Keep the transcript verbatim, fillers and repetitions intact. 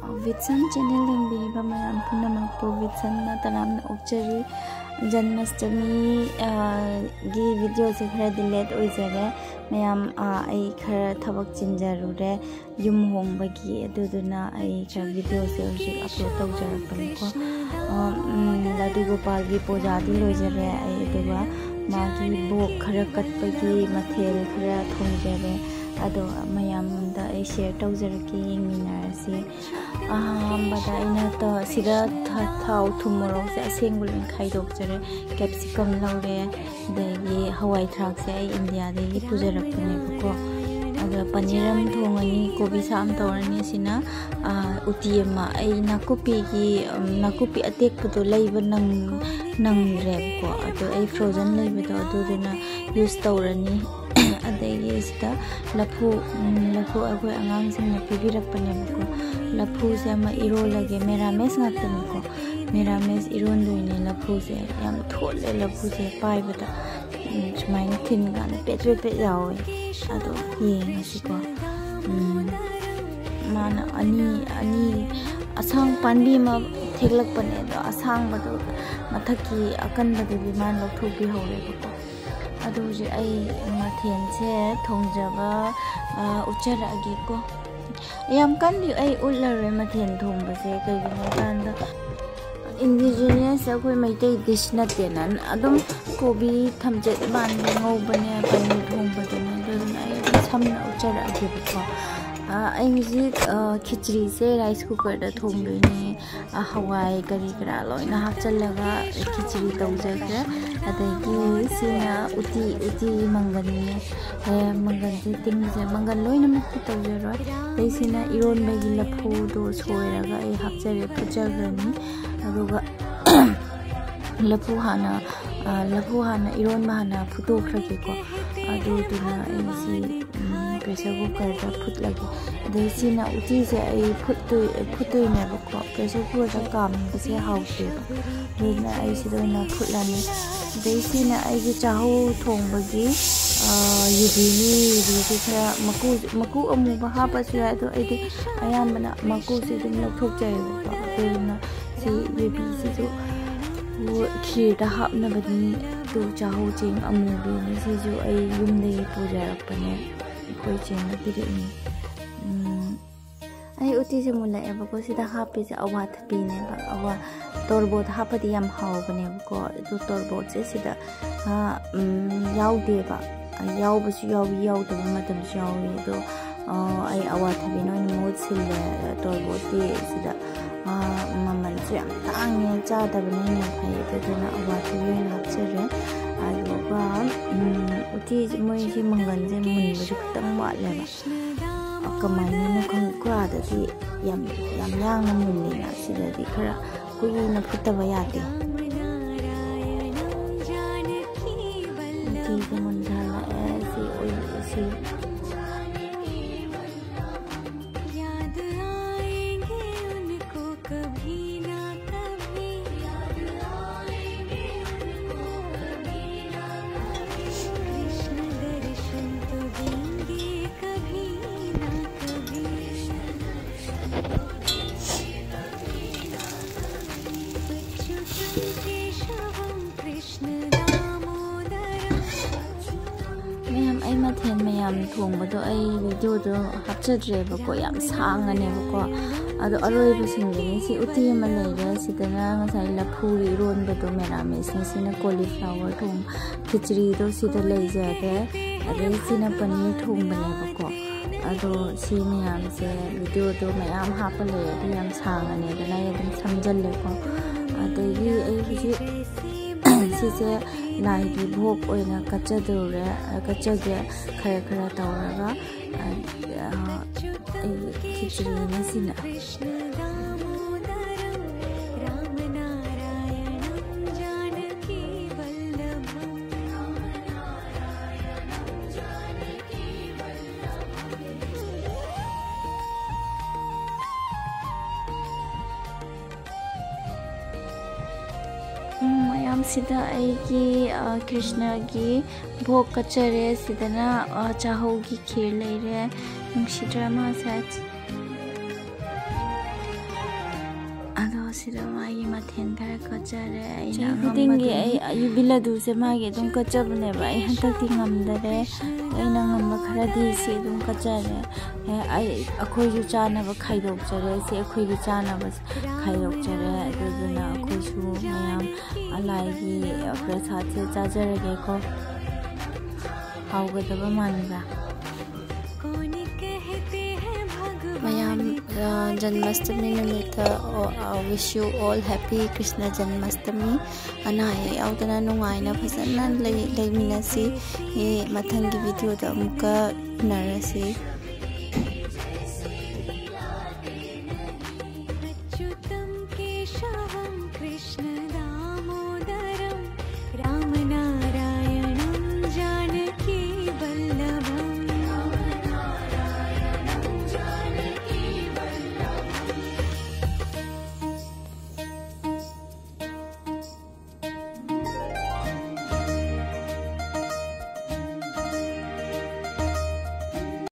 ꯋꯤꯠꯁꯟ channel ꯌꯦꯡꯕꯤꯔꯤꯕ ꯃꯌꯥꯝ ꯄꯨꯝꯅꯃꯛꯄꯨ ꯋꯤꯠꯁꯟꯅ ꯇꯔꯥꯝꯅ ꯑꯣꯛꯆꯔꯤ꯫ ꯖꯟꯃꯥꯁꯇꯃꯤ, ꯑ, ꯒꯤ ꯚꯤꯗꯤꯑꯣꯁꯦ ꯈꯔꯗꯤ ꯂꯦꯠ ꯑꯣꯏꯖꯔꯦ꯫ ꯃꯌꯥꯝ, ꯑ, ꯑꯩ ꯈꯔ ꯊꯕꯛ ꯆꯤꯟꯖꯔꯨꯔꯦ ꯌꯨꯝ ꯍꯣꯡꯕꯒꯤ, ꯑꯗꯨꯗꯨꯅ ꯑꯩ ꯈꯔ ꯚꯤꯗꯤꯑꯣꯁꯦ ꯍꯧꯖꯤꯛ ꯑꯞꯂꯣꯗ ꯇꯧꯖꯔꯛꯄꯅꯤꯀꯣ꯫ ꯑ, ꯎꯝ, ꯂꯥꯗꯨ ꯒꯣꯄꯥꯜꯒꯤ ꯄꯨꯖꯥꯗꯤ ꯂꯣꯏꯖꯔꯦ ꯑꯩ, ꯑꯗꯨꯒ ꯃꯥꯒꯤ ꯚꯣꯛ ꯈꯔ ꯀꯠꯄꯒꯤ ꯃꯊꯦꯜ ꯈꯔ ꯊꯣꯡꯖꯔꯦ꯫ ꯑꯗꯣ ꯃꯌꯥꯝꯗ ꯑꯩ ꯁꯤꯌꯔ ꯇꯧꯖꯔꯛꯀꯦ, ꯌꯦꯡꯃꯤꯟꯅꯔꯁꯤ꯫ ꯑꯍꯥꯟꯕꯗ ꯑꯩꯅ ꯇ-, ꯁꯤꯗ ꯊ-, ꯊꯥꯎ, ꯊꯨꯝ, ꯃꯣꯔꯣꯛꯁꯦ ꯑꯁꯦꯡꯕ ꯂꯣꯏ ꯈꯥꯏꯗꯣꯛꯆꯔꯦ꯫ ꯀꯦꯞꯁꯤꯀꯝ ꯂꯧꯔꯦ, ꯑꯗꯒꯤ ꯍꯋꯥꯏ ꯊ꯭ꯔꯥꯛꯁꯦ ꯑꯩ ꯏꯟꯗꯤꯌꯥꯗꯒꯤ ꯄꯨꯖꯔꯛꯄꯅꯦꯕꯀꯣ꯫ ꯑꯗ ꯄꯅꯤꯔ ꯑꯃ ꯊꯣꯡꯉꯅꯤ, ꯀꯣꯕꯤ ꯁꯥꯛ ꯑꯃ ꯇꯧꯔꯅꯤ꯫ ꯁꯤꯅ, ꯑ, ꯎꯇꯤ ꯑꯃ, ꯑꯩ ꯅꯥꯀꯨꯞꯄꯤꯒꯤ, ꯎꯝ, ꯅꯥꯀꯨꯞꯄꯤ ꯑꯇꯦꯛꯄꯗꯣ ꯂꯩꯕ ꯅꯪ-, ꯅꯪꯗ꯭ꯔꯦꯕꯀꯣ, ꯑꯗꯣ ꯑꯩ ꯐ꯭ꯔꯣꯖꯟ ꯂꯩꯕꯗꯣ ꯑꯗꯨꯗꯨꯅ ꯌꯨꯁ ꯇꯧꯔꯅꯤ꯫ ꯑꯗꯒꯤ ꯁꯤꯗ ꯂꯐꯨ, ꯎꯝ, ꯂꯐꯨ ꯑꯩꯈꯣꯏ ꯑꯉꯥꯡꯁꯤꯡꯅ ꯄꯤꯕꯤꯔꯛꯄꯅꯦꯕꯀꯣ꯫ ꯂꯐꯨꯁꯦ ꯑꯃ ꯏꯔꯣꯜꯂꯒꯦ, ꯃꯦꯔꯥꯃꯦꯁ ꯉꯥꯛꯇꯅꯤꯀꯣ꯫ ꯃꯦꯔꯥꯃꯦꯁ ꯏꯔꯣꯟꯗꯣꯏꯅꯦ ꯂꯐꯨꯁꯦ꯫ ꯌꯥꯝ ꯊꯣꯠꯂꯦ ꯂꯐꯨꯁꯦ ꯄꯥꯏꯕꯗ꯫ ꯎꯝ, ꯁꯨꯃꯥꯏꯅ ꯊꯤꯟ ꯀꯥꯟꯗ ꯄꯦꯠ ꯄꯦꯠ ꯄꯦꯠ ꯂꯥꯎꯋꯦ꯫ ꯑꯗꯣ ꯌꯦꯡꯉꯁꯤꯀꯣ꯫ ꯎꯝ, ꯃꯥꯅ ꯑꯅꯤ, ꯑꯅꯤ ꯑꯁꯥꯡ ꯄꯥꯟꯕꯤ ꯑꯃ ꯊꯦꯛꯂꯛꯄꯅꯦ, ꯑꯗꯣ ꯑꯁꯥꯡꯕꯗꯣ ꯃꯊꯛꯀꯤ ꯑꯀꯟꯕꯗꯨꯗꯤ ꯃꯥꯅ ꯂꯧꯊꯣꯛꯄꯤꯍꯧꯔꯦꯕꯀꯣ꯫ ꯑꯗꯨ ꯍꯧꯖꯤꯛ ꯑꯩ ꯃꯊꯦꯜꯁꯦ ꯊꯣꯡꯖꯕ, ꯑ, ꯎꯠꯆꯔꯛꯑꯒꯦꯀꯣ꯫ ꯌꯥꯝ ꯀꯟꯅꯗꯤ ꯑꯩ ꯎꯠꯂꯔꯣꯏ ꯃꯊꯦꯜ ꯊꯣꯡꯕꯁꯦ, ꯀꯩꯒꯤꯅꯣ ꯍꯥꯏꯀꯥꯟꯗ ꯏꯟꯗꯤꯖꯤꯅꯁ ꯑꯩꯈꯣꯏ ꯃꯩꯇꯩ ꯗꯤꯁ ꯅꯠꯇꯦꯅ꯫ ꯑꯗꯨꯝ ꯀꯣꯕꯤ, ꯊꯝꯆꯦꯠ ꯃꯥꯟꯕꯤ ꯉꯧꯕꯅꯦ, ꯄꯅꯤꯔ ꯊꯣꯡꯕꯗꯨꯅꯦ, ꯑꯗꯨꯗꯨꯅ ꯑꯩ ꯑꯗꯨꯝ ꯁꯝꯅ ꯎꯠꯆꯔꯛꯑꯒꯦꯕꯀꯣ꯫ ꯑ, ꯑꯩ ꯍꯧꯖꯤꯛ, ꯑ, ꯈꯦꯆ꯭ꯔꯤꯁꯦ ꯔꯥꯏꯁ ꯀꯨꯀꯔꯗ ꯊꯣꯡꯗꯣꯏꯅꯦ꯫ ꯑ, ꯍꯋꯥꯏ ꯀꯔꯤ ꯀꯔꯥ ꯂꯣꯏꯅ ꯍꯥꯞꯆꯜꯂꯒ ꯈꯦꯆ꯭ꯔꯤ ꯇꯧꯖꯈ꯭ꯔꯦ꯫ ꯑꯗꯒꯤ ꯁꯤꯅ ꯎꯇꯤ, ꯎꯇꯤ ꯃꯪꯒꯟꯅꯦ꯫ ꯑꯦ, ꯃꯪꯒꯟꯁꯦ ꯇꯤꯡꯕꯁꯦ, ꯃꯪꯒꯟ ꯂꯣꯏꯅꯃꯛꯇꯤ ꯇꯧꯖꯔꯣꯏ꯫ ꯑꯗꯩ ꯁꯤꯅ ꯏꯔꯣꯟꯕꯒꯤ ꯂꯐꯨꯗꯣ ꯁꯣꯏꯔꯒ ꯑꯩ ꯍꯥꯞꯆꯔꯦ, ꯐꯨꯠꯆꯈ꯭ꯔꯅꯤ꯫ ꯑꯗꯨꯒ ꯂꯐꯨ ꯍꯥꯟꯅ, ꯑ, ꯂꯐꯨ ꯍꯥꯟꯅ ꯏꯔꯣꯟꯕ ꯍꯥꯟꯅ ꯐꯨꯠꯇꯣꯛꯈ꯭ꯔꯒꯦꯀꯣ꯫ ꯑꯗꯨꯗꯨꯅ ꯑꯩ ꯁꯤ, ꯎꯝ, ꯄ꯭ꯔꯦꯁꯔ ꯀꯨꯀꯔꯗ ꯐꯨꯠꯂꯒꯦ꯫ ꯑꯗꯩ ꯁꯤꯅ ꯎꯇꯤꯁꯦ ꯑꯩ ꯐꯨꯠꯇꯣꯏ-, ꯐꯨꯠꯇꯣꯏꯅꯦꯕꯀꯣ꯫ ꯄ꯭ꯔꯦꯁꯔ ꯀꯨꯀꯔꯗ ꯀꯥꯝꯕꯁꯦ ꯍꯥꯎꯇꯦꯕ꯫ ꯑꯗꯨꯅ ꯑꯩ ꯁꯤꯗ ꯑꯣꯏꯅ ꯐꯨꯠꯂꯅꯤ꯫ ꯑꯗꯩ ꯁꯤꯅ ꯑꯩꯒꯤ ꯆꯥꯛꯍꯧ ꯊꯣꯡꯕꯒꯤ, ꯑ, ꯌꯨꯕꯤꯅꯤ꯫ ꯌꯨꯕꯤꯁꯦ ꯈꯔ ꯃꯀꯨ, ꯃꯀꯨ ꯑꯃꯨꯕ ꯍꯥꯞꯄꯁꯨ ꯌꯥꯏ, ꯑꯗꯣ ꯑꯩꯗꯤ ꯑꯌꯥꯝꯕꯅ ꯃꯀꯨꯁꯦ ꯑꯗꯨꯝ ꯂꯧꯊꯣꯛꯆꯩꯌꯦꯕꯀꯣ꯫ ꯑꯗꯨꯗꯨꯅ ꯁꯤ ꯌꯨꯕꯤꯁꯤꯁꯨ ꯈꯤꯔꯗ ꯍꯥꯞꯅꯕꯅꯤ꯫ ꯑꯗꯨ ꯆꯥꯛꯍꯧ ꯆꯦꯡ ꯑꯃꯨꯕꯤꯅꯤ, ꯁꯤꯁꯨ ꯑꯩ ꯌꯨꯝꯗꯒꯤ ꯄꯨꯖꯔꯛꯄꯅꯦ, ꯑꯩꯈꯣꯏ ꯆꯦꯅ ꯄꯤꯔꯛꯏꯅꯤ꯫ ꯎꯝ, ꯑꯩ ꯎꯇꯤꯁꯦ ꯃꯨꯜꯂꯛꯑꯦꯕꯀꯣ꯫ ꯁꯤꯗ ꯍꯥꯞꯄꯤꯁꯦ ꯑꯋꯥꯊꯕꯤꯅꯦꯕ꯫ ꯑꯋꯥ-, ꯇꯣꯔꯕꯣꯠ ꯍꯥꯞꯄꯗꯤ ꯌꯥꯝ ꯍꯥꯎꯕꯅꯦꯕꯀꯣ꯫ ꯑꯗꯨ ꯇꯣꯔꯕꯣꯠꯁꯦ ꯁꯤꯗ, ꯑ, ꯎꯝ, ꯌꯥꯎꯗꯦꯕ꯫ ꯑ, ꯌꯥꯎꯕꯁꯨ ꯌꯥꯎꯏ, ꯌꯥꯎꯗꯕ ꯃꯇꯝꯁꯨ ꯌꯥꯎꯏ꯫ ꯑꯗꯣ, ꯑ, ꯑꯩ ꯑꯋꯥꯊꯕꯤꯅ ꯑꯣꯏꯅ ꯃꯍꯨꯠ ꯁꯤꯜꯂꯦ꯫ ꯇꯣꯔꯕꯣꯠꯇꯤ ꯁꯤꯗ, ꯑ, ꯃꯃꯜꯁꯨ ꯌꯥꯝ ꯇꯥꯡꯉꯦ, ꯆꯥꯗꯕꯅ ꯍꯦꯟꯅ ꯐꯩ꯫ ꯑꯗꯨꯗꯨꯅ ꯑꯋꯥꯊꯕꯤ ꯑꯣꯏꯅ ꯍꯥꯞꯆꯔꯦ꯫ ꯑꯗꯨꯒ, ꯎꯝ, ꯎꯇꯤꯁꯦ, ꯃꯣꯏꯁꯦ ꯃꯪꯒꯟꯁꯦ ꯃꯨꯟꯕꯁꯨ ꯈꯤꯇꯪ ꯋꯥꯠꯂꯦꯕ꯫ ꯀꯃꯥꯏꯅꯅꯣ ꯈꯪ-, ꯀ꯭ꯋꯥꯗꯗꯤ ꯌꯥꯝ, ꯌꯥꯝ ꯌꯥꯡꯅ ꯃꯨꯜꯂꯤꯅ, ꯁꯤꯗꯗꯤ ꯈꯔ ꯀꯨꯏꯅ ꯐꯨꯠꯇꯕ ꯌꯥꯗꯦ꯫ ꯎꯇꯤꯁꯦ ꯃꯨꯟꯊꯔꯛꯑꯦ꯫ ꯁꯤ ꯑꯣꯏ-, ꯁꯤ ꯃꯌꯥꯝ, ꯑꯩ ꯃꯊꯦꯜ ꯃꯌꯥꯝ ꯊꯣꯡꯕꯗꯣ ꯑꯩ ꯚꯤꯗꯤꯑꯣꯗꯣ ꯍꯥꯞꯆꯗ꯭ꯔꯦꯕꯀꯣ, ꯌꯥꯝ ꯁꯥꯡꯉꯅꯦꯕꯀꯣ꯫ ꯑꯗꯣ ꯑꯔꯣꯏꯕꯁꯤꯡꯗꯨꯅꯤ꯫ ꯁꯤ ꯎꯇꯤ ꯑꯃ ꯂꯩꯔꯦ, ꯁꯤꯗꯅ ꯉꯁꯥꯏ ꯂꯐꯨꯒꯤ ꯏꯔꯣꯟꯕꯗꯣ ꯃꯦꯔꯥꯃꯦꯁꯅꯤ, ꯁꯤꯅ ꯀꯣꯂꯤꯐ꯭ꯂꯥꯋꯔ ꯊꯣꯡ ꯈꯤꯆ꯭ꯔꯤꯗꯣ ꯁꯤꯗ ꯂꯩꯖꯔꯦ, ꯑꯗꯩ ꯁꯤꯅ ꯄꯅꯤꯔ ꯊꯣꯡꯕꯅꯦꯕꯀꯣ꯫ ꯑꯗꯣ ꯁꯤ ꯃꯌꯥꯝꯁꯦ ꯚꯤꯗꯤꯑꯣꯗꯣ ꯃꯌꯥꯝ ꯍꯥꯞꯄ ꯂꯩ, ꯑꯗꯨ ꯌꯥꯝ ꯁꯥꯡꯉꯅꯦꯗꯅ ꯑꯩ ꯑꯗꯨꯝ ꯁꯝꯖꯜꯂꯦꯀꯣ꯫ ꯑꯗꯒꯤ ꯑꯩ ꯍꯧꯖꯤꯛ ꯁꯤꯁꯦ ꯂꯥꯏꯒꯤ ꯚꯣꯛ ꯑꯣꯏꯅ ꯀꯠꯆꯗꯧꯔꯦ, ꯀꯠꯆꯒꯦ ꯈꯔ ꯈꯔ ꯇꯧꯔꯒ, ꯑ, ꯑꯩꯒꯤ ꯈꯤꯆ꯭ꯔꯤꯅꯤ ꯁꯤꯅ꯫ ꯎꯝ, ꯃꯌꯥꯝ ꯁꯤꯗ ꯑꯩꯒꯤ, ꯑ, ꯀ꯭ꯔꯤꯁꯅꯒꯤ ꯚꯣꯛ ꯀꯠꯆꯔꯦ꯫ ꯁꯤꯗꯅ, ꯑ, ꯆꯥꯍꯧꯒꯤ ꯈꯤꯔ ꯂꯩꯔꯦ꯫ ꯅꯨꯡꯁꯤꯗ꯭ꯔꯥ ꯃꯥꯁꯦ? ꯑꯗꯣ ꯁꯤꯗ ꯃꯥꯒꯤ ꯃꯊꯦꯜ ꯈꯔ ꯀꯠꯆꯔꯦ꯫ ꯑꯩꯅ ꯆꯍꯤ ꯈꯨꯗꯤꯡꯒꯤ ꯑꯉꯝꯕꯗꯨꯅꯤ꯫ ꯑꯩ ꯌꯨꯕꯤ ꯂꯗꯨꯁꯦ ꯃꯥꯒꯤ ꯑꯗꯨꯝ ꯀꯠꯆꯕꯅꯦꯕ꯫ ꯑꯩ ꯍꯟꯗꯛꯇꯤ ꯉꯝꯗꯔꯦ꯫ ꯑꯩꯅ ꯉꯝꯕ ꯈꯔꯗꯤ ꯁꯤ ꯑꯗꯨꯝ ꯀꯠꯆꯔꯦ꯫ ꯑꯦ, ꯑꯩ, ꯑꯩꯈꯣꯏꯁꯨ ꯆꯥꯅꯕ ꯈꯥꯏꯗꯣꯛꯆꯔꯦ꯫ ꯁꯤ ꯑꯩꯈꯣꯏꯒꯤ ꯆꯥꯅꯕ ꯈꯥꯏꯗꯣꯛꯆꯔꯦ꯫ ꯑꯗꯨꯗꯨꯅ ꯑꯩꯈꯣꯏꯁꯨ ꯃꯌꯥꯝ ꯑꯂꯥꯏꯒꯤ ꯄ꯭ꯔꯁꯥꯗꯁꯦ ꯆꯥꯖꯔꯒꯦꯀꯣ꯫ ꯍꯥꯎꯒꯗꯕ ꯃꯥꯟꯕ꯭ꯔꯥ? ꯃꯌꯥꯝ, ꯑ, ꯖꯟꯃꯥꯁꯇꯃꯤ ꯅꯨꯃꯤꯠꯇ, ꯑꯣ, ꯑ, wish you all happy Krishna Janmashtami꯫ ꯑꯅꯥ ꯑꯌꯦꯛ ꯌꯥꯎꯗꯅ ꯅꯨꯡꯉꯥꯏꯅ ꯐꯖꯅ ꯂꯩ-, ꯂꯩꯃꯤꯟꯅꯁꯤ꯫ ꯑꯦ, ꯃꯊꯪꯒꯤ videoꯗ ꯑꯃꯨꯛꯀ ꯎꯅꯔꯁꯤ꯫